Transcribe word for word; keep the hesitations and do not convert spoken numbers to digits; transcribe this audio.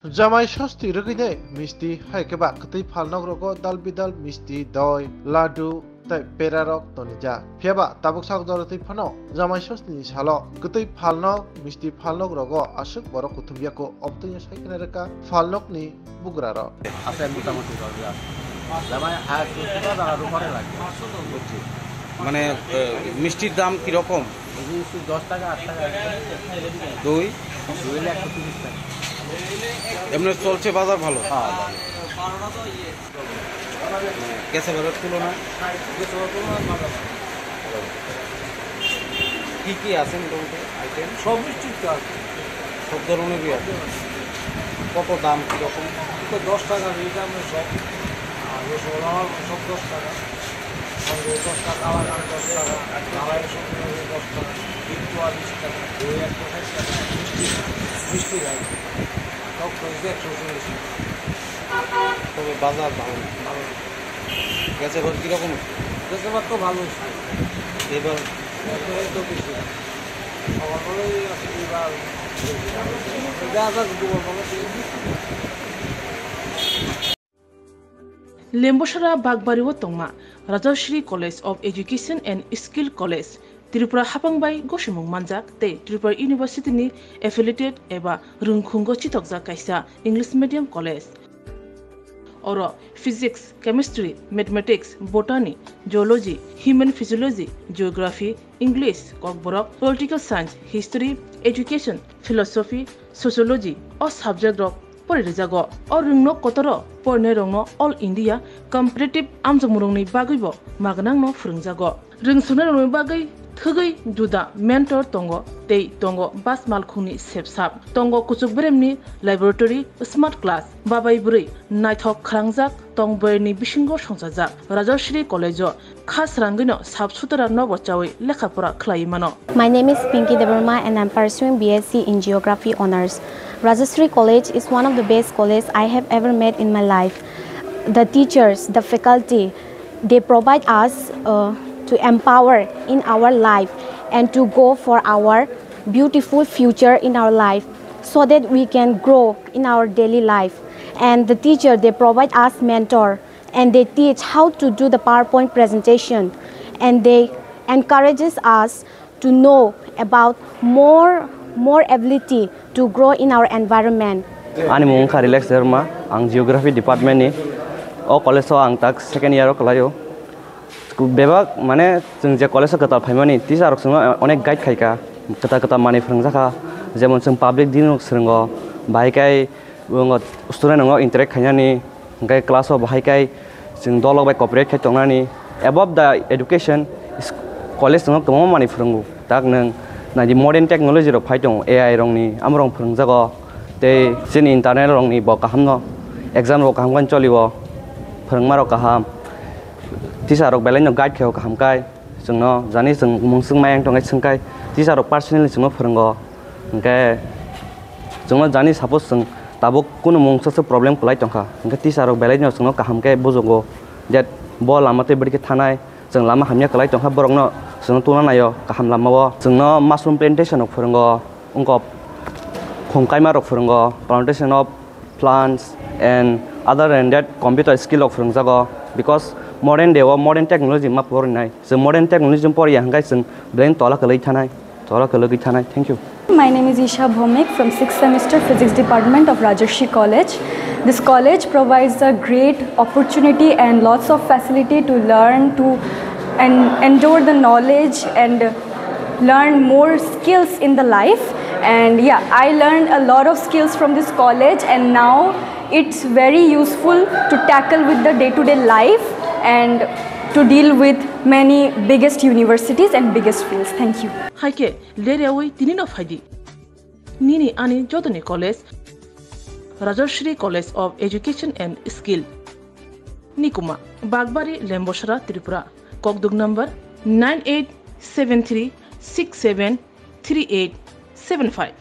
Jamai sosti rwgwinai misti hai khe ba kwtwi phalnok rogo dal bidal misti, doi, ladu tei pera rok tonijak. Phiya ba tabuk sak jora twi phano jamai sosti ni salo kwtwi phalnok, misti phalnok rogo aswk borok kuthum ya kho, obtwi no sai khna rwkha phalnok ni bugra rok. Asai motamuti rwjak. Jamai ha susu ba daga rupare lage. মানে, আহ, মিষ্টির দাম কিরকম? এই যে একশো দশ টাকা, আট টাকা। দই? দই হলো একশো তিরিশ টাকা। এমনি চলছে বাজার ভালো? হ্যাঁ, ভালো। গেছে বাজার তুলনায়? গেছে বাজার তুলনায় ভালো। কি কি আছে মোটামুটি আইটেম? সব মিষ্টির তো আছে। সব ধরনেরই আছে। কত দাম, কিরকম? তো দশ টাকা, এই দামে সব। আর রসগোল্লা সব দশ টাকা। সঙ্গে দশ টাকা, কালাকান দশ টাকা, ঢালাই সঙ্গে দশ টাকা, ভিক্টোয়া বিশ টাকা, দই একশো ষাট টাকা, মিষ্টি, মিষ্টি লাগে। টক দই একশো চল্লিশ টাকা। তবে বাজার ভালো। ভালো। গেছে এবার কিরকম হচ্ছে? গেছে এবার তো ভালো হচ্ছে। এবার? এবার তো এই তো বেশি। সকালবেলায় আছে, এবার বেশি। যা যা দুপুরবেলা দিয়ে দিচ্ছি। Lembosara Bakbari o tongma Rajashri College of Education and Skill College, Tripura hapang bai gosimung manjak tei Tripura University ni affiliated eba rwngkhungo chitokjak kaisa English medium college. Oro physics, chemistry, mathematics, botany, zoology, human physiology, geography, English, Kokborok, political science, history, education, philosophy, sociology o subject rok pori rijago. O rwngno kotoro porinairokno All India Competitive amjokmungrokni bagwibo magnangno phwrwngjago. Rwngsuknairokni bagwi thwgwi juda mentor tongo tei tongo bas malkhungni sepsap, tongo kuchuk beremni laboratory, smart class, babai bwrwi naithok khalangjak tong boyarni bisingo songchajak Rajashri College-o kha srangwino sap sutara nobo chawi lekha pora khlaiwi mano. My name is Pinky Debbarma and I'm pursuing B S C in Geography Honours. Rajashri College is one of the best college I have ever met in my life. The teachers, the faculty, they provide us uh, to empower in our life and to go for our beautiful future in our life so that we can grow in our daily life. And the teacher, they provide us mentor and they teach how to do the PowerPoint presentation and they encourages us to know about more, more ability to grow in our environment. Ani mung wngkha Relax Debbarma, ang Geography Department ni. O college o ang tak second year o kwlaio. Bebak, mane, chwng je college o kwtal phaimani, teacher rok chwngno onek guide khaikha, kwtal kwtal manwi phwrwngjakha, jemon chwng public din rok swrwngo, bahai khe student rok interact khainani, hwnkhe class o bahai khe chwng dolok bai cooperate khai tongnani. Above the education, college chwngno kwbangma manwi phwrwngo. Tak nwng naidi modern technology rok phai tongo, A I rokni, amorok phwrwngjago. Tei chini internal rokni bo kaham no, exam rok kaham khe cholio, phwrwngma rok kaham. Teacher rok belai no guide khaio kaham khe. Chwngno jani chwng mungswk mayang tongkhe swngkhe teacher rok personally chwngno phwrwngo. Hwnkhe chwngno jani suppose chwng tabuk kunu mungsa se problem kwlai tongkha, hwnkhe teacher rok belai no chwngno kaham khe bujugo je bo lama tei bwrwi khe thanai. Chwng lama hamya kwlai tongkha, borokno chwngno tungna naio kaham lamao. Chwngno mushroom plantation rok phwrwngo, wngkok khum kaima rok phwrwngo, plantation of plants and other than that computer skill rok phwrwngjago, because modern day o modern technology ma porinai. Chwng modern technology poriya hwnkhe chwng belai tola kwlai thanai. Thank you. My name is Isha Bhomik from sixth semester Physics Department of Rajarshi College. This college provides a great opportunity and lots of facility to learn, to and endure the knowledge and learn more skills in the life. And yeah, I learned a lot of skills from this college, and now it's very useful to tackle with the day-to-day life and to deal with many biggest universities and biggest fields. Thank you. Hai khe, ler yaui tini no phai di. Nini ani jotoni college, Rajashri College of Education and Skill. Nikuma, Bagbari, Lembosara, Tripura. Kokduk number nine eight seven three six seven three eight seven five.